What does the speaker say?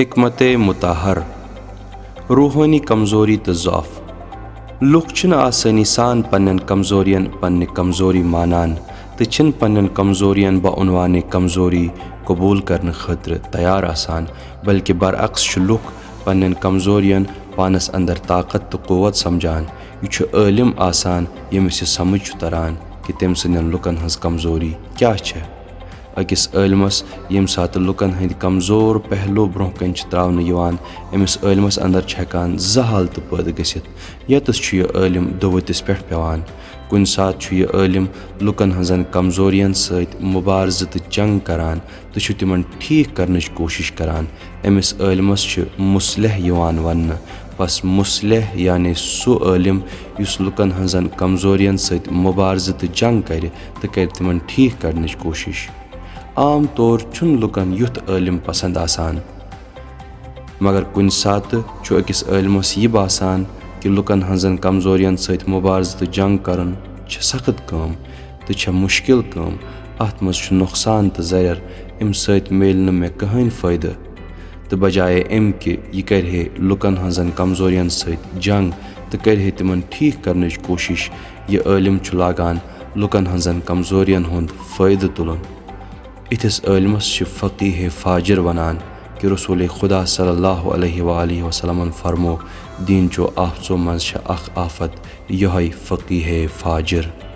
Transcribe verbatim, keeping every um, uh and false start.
حکمت مطہر، روحانی کمزوری تہٕ ضعف۔ لوٗکھ چھِنہٕ آسٲنی سان پننٮ۪ن کمزورین پننہِ کمزوری مانان تہٕ چھِنہٕ پننٮ۪ن کمزورین بعنوانِ کمزوری قبول کرنہٕ خٲطرٕ تیار آسان، بلکہِ برعکس چھِ لوٗکھ پننٮ۪ن کمزورین پانس اندر طاقت تہٕ قوت سمجھان۔ یہِ چھُ عٲلم آسان، ییٚمِس یہِ سمجھ چھُ تران کہِ تٔمۍ سٕنٛدٮ۪ن لوٗکن ہٕنٛز کمزوری کیٛاہ چھےٚ۔ أکِس عٲلمس ییٚمہِ ساتہٕ لوٗکن ہٕنٛدۍ کمزور پہلو برٛونٛہہ کنہِ چھِ تراونہٕ یِوان، أمِس عٲلمس اندر چھِ ہٮ۪کان زٕ حالتہٕ پٲدٕ گٔژھِتھ۔ ییٚتس چھُ یہِ عٲلم دُوٲتِس پٮ۪ٹھ پٮ۪وان۔ کُنہِ ساتہٕ چھُ یہِ عٲلم لوٗکن ہٕنٛزن کمزورین سۭتۍ مبارزٕ تہٕ جنگ کران تہٕ چھُ تِمن ٹھیک کرنٕچ کوٗشش کران۔ أمِس عٲلمس چھِ مصلح یِوان وننہٕ۔ بس مصلح یعنی سُہ عٲلم یُس لوٗکن ہٕنٛزن کمزورین سۭتۍ مبارزٕ تہٕ جنگ کرِ تہٕ کرِ تِمن ٹھیک کرنٕچ کوٗشش۔ عام طور چھُنہٕ لوٗکن یُتھ عٲلم پسند آسان، مگر کُنہِ ساتہٕ چھُ أکِس عٲلمس یہِ باسان کہِ لوٗکن ہٕنٛزن کمزورین سۭتۍ مبارزٕ تہٕ جنگ کرُن چھِ سخت کٲم تہٕ چھےٚ مشکل کٲم۔ اتھ منٛز چھُ نۄقصان تہٕ ضرر، امہِ سۭتۍ میلہِ نہٕ مےٚ کٕہٕنۍ فٲیدٕ۔ تہٕ بجایے امہِ کہِ یہِ کرِ ہے لوٗکن ہٕنٛزن کمزورین سۭتۍ جنگ تہٕ کرِ ہے تِمن ٹھیک کرنٕچ کوٗشش، یہِ عٲلم چھُ لاگان لوٗکن ہٕنٛزن کمزورین ہُنٛد فٲیدٕ تُلُن۔ یِتھِس عٲلمس چھِ فقیہ فاجر ونان کہِ رسول خدا صلی اللہ علیہ وآلہ وسلمن فرمو، دین چو آفژو منٛز چھِ اکھ آفت، یِہوٚے فقیہ فاجر۔